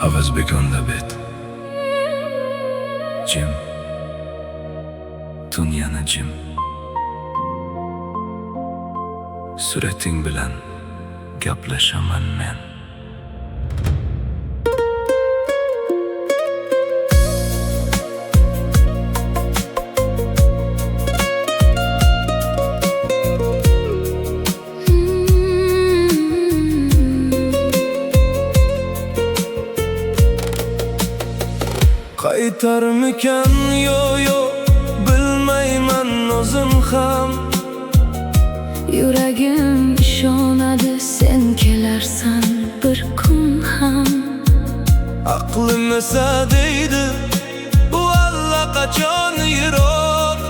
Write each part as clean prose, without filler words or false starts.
Avazbek on the beat. Jim. Tun yana jim. Surating bilan gaplashaman men. Qaytarmikan, yo bilmayman o'zim ham. Yuragim ishonadi, sen kelarsan bir kun ham. Aqlim esa deydi, bu allaqachon yiroq.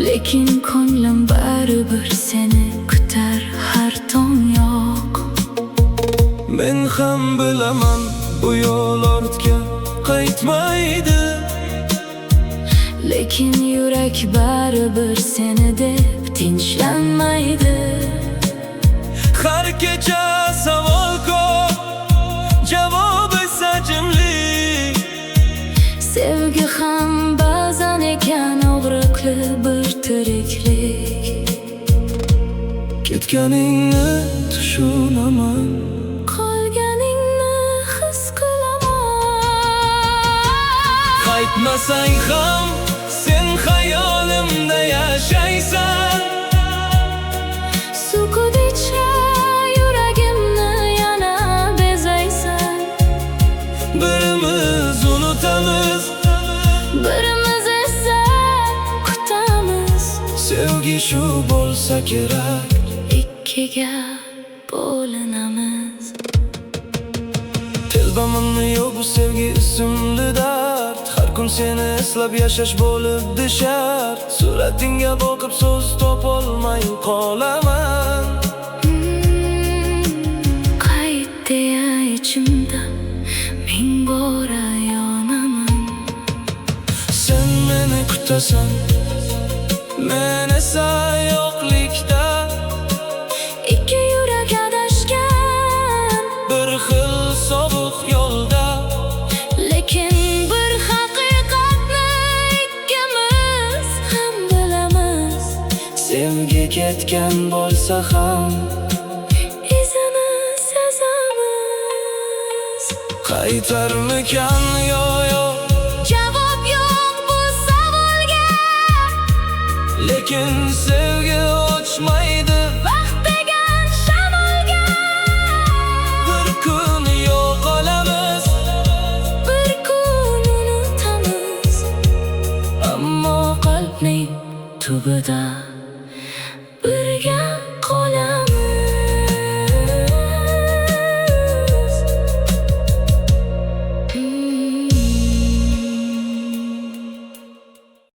Lekin ko'nglim baribir seni kutar har tong yo'q. Men ham bilaman, bu yo'l ortga qaytmaydi. Lekin yurak baribir seni deb tinchlanmaydi. Har kecha savol ko'p, javob esa jimlik. Sevgi ham ba'zan ekan og'riqli bir tiriklik. Ketganingni tushunaman, qolganingni his qilaman. Qaytmasang ham sen xayolimda yashaysan. Sukut ichra yuragimni yana bezaysan. Birimiz unutamiz, birimiz esa kutamiz. Sevgi shu bo'lsa kerak, ikkiga bo'linamiz. Telbamanmi yo'q bu sevgi ismli dard. Har kun seni eslab yashash bo'libdi shart. Suratingga boqib so'z topolmay qolaman. Qayt deya ichimda ming bora yonaman. Sen meni kutasan, men esa yo'qlikda. Ikki yurak adashgan bir xil sovuq yo'lda. Lekin bir haqiqatni ikkimiz ham bilamiz. Sevgi ketgan bo'lsa ham izini sezamiz. Qaytarmikan, yo Javob yo'q bu savolga. Lekin sevgi o'chmaydi vaqt degan shamolga. Bir kun yo'qolamiz, bir kun unutamiz. Ammo qalbning tubida